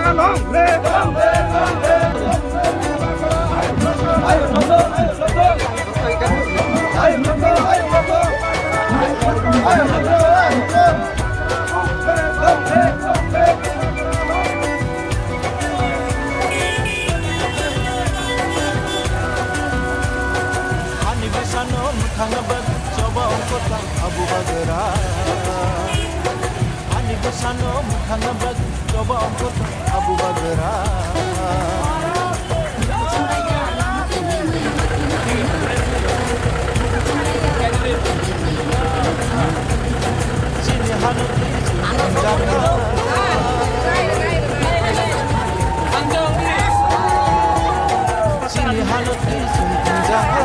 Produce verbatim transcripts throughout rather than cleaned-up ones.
Ani bwsano mwkhang bwk choba ongkota abu bagra. Ani bwsano mwkhang bwk choba ongkota abu bagra. Chini halok twi chwng thangjakha. Chini halok twi chwng thangjakha.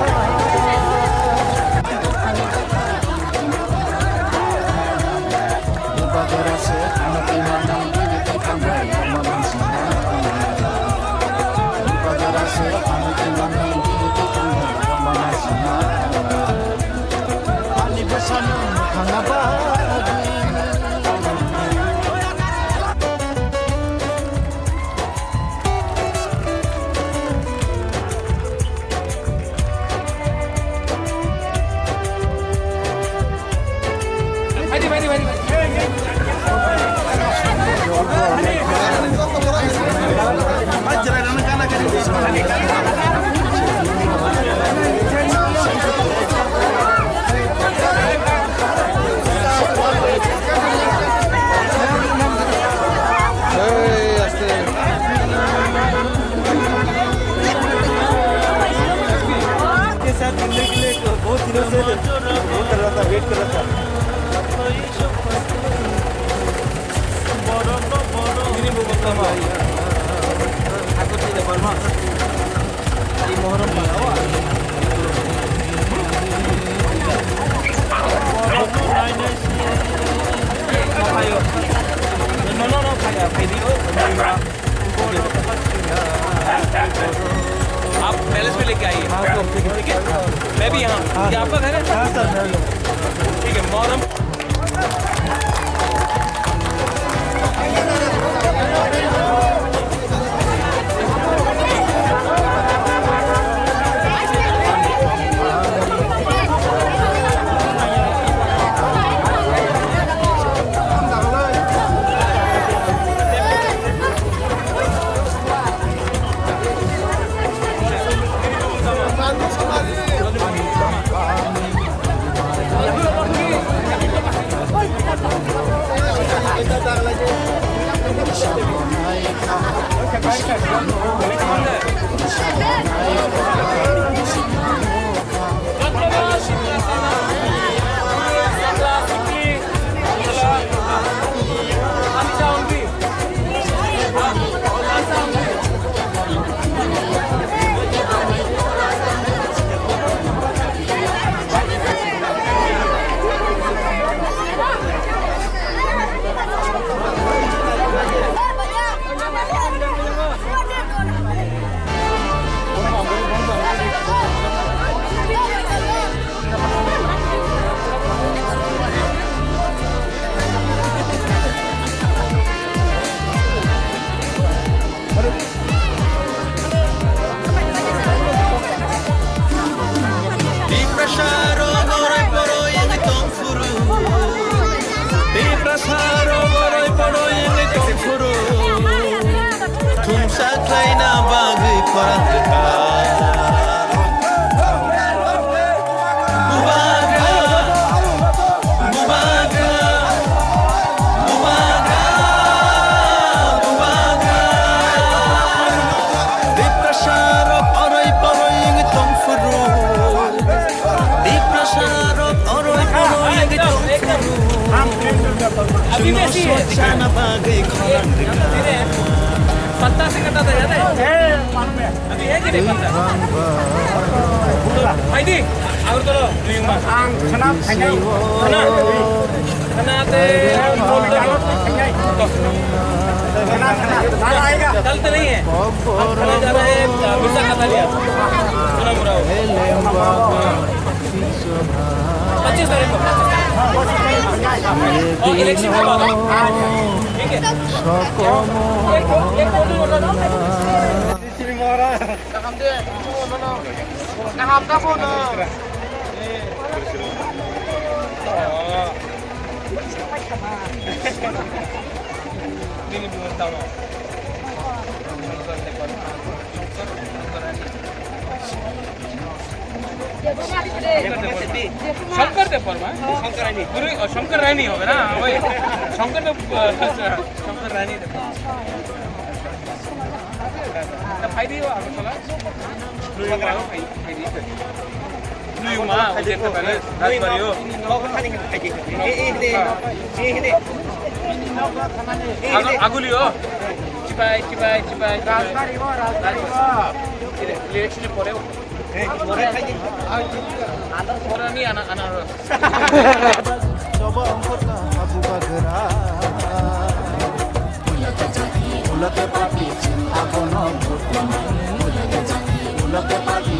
Bubagra se ano twi manang bini twi tangbai rokma mansinai. Bubagra se ano twi manang bini twi tangbai rokma mansinai. Ani bwsano mwkhang bagwi. के साथ मिलने के लिए बहुत दिनों से वो कर रहा था, वेट कर रहा था। आप बैलेंस भी लेके आइए। ठीक है, मैं भी यहाँ। ये आपका घर है? ठीक है, Muharram. Tiprasa rok boroi boroi wngwi tong phuru. Tiprasa rok boroi boroi wngwi tong phuru. Thumsa khlaina bagwi khorang rwkha. Bubagra, bubagra, bubagra, bubagra. Tiprasa rok oroi poroi wngwi tong phuru. Tiprasa rok oroi poroi wngwi tong phuru. Chwngno sojana bagwi khorang rwkha. पत्ता से कटा था, याद है? अभी है कि नहीं पत्ता? भाई दी, और तो नहीं हुआ। Ang khana phainai. Khana? Khana te, khana, khana. Mala aayega. कल तो नहीं है। हम खाना जा रहे हैं, मिर्जा खाता लिया। सुना बुरा हो। पच्चीस तारीख को। और इलेक्शन के बाद आओ। ठीक है। শঙ্কর দেব বর্মা। শঙ্কর রানী। গুরু, ও, শঙ্কর রানী হবে না? ওই শঙ্কর দেব, আহ, শঙ্কর রানী দেব। তা ভাই দিও, আগরতলা। দুই মা, দুই মা, ওই যে একটা প্যালেস, রাজবাড়িও। আগুলিও। চিপাই, চিপাই, চিপাই, চিপাই। রাজবাড়ি, ও, রাজবাড়ি। এই রে, ইলেকশনের পরেও। Orani ana, ana. Coba ongkot na abu bagra. Ulake papi, abono. Ulake papi,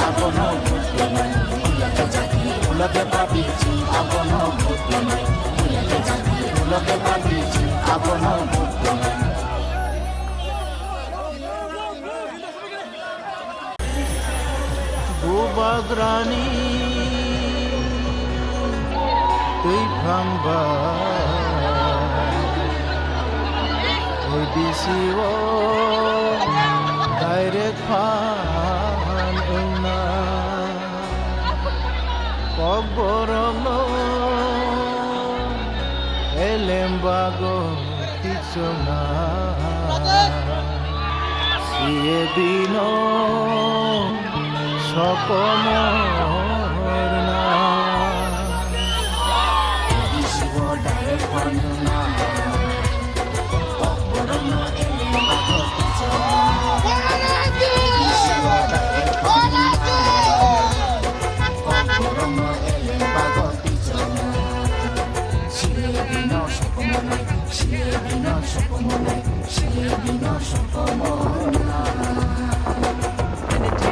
abono. Ulake papi, abono. Bubagrani twi phrang ba A D C o direct phan wngna. Kokborokno elem bago tichokna. C A B no sokomorna.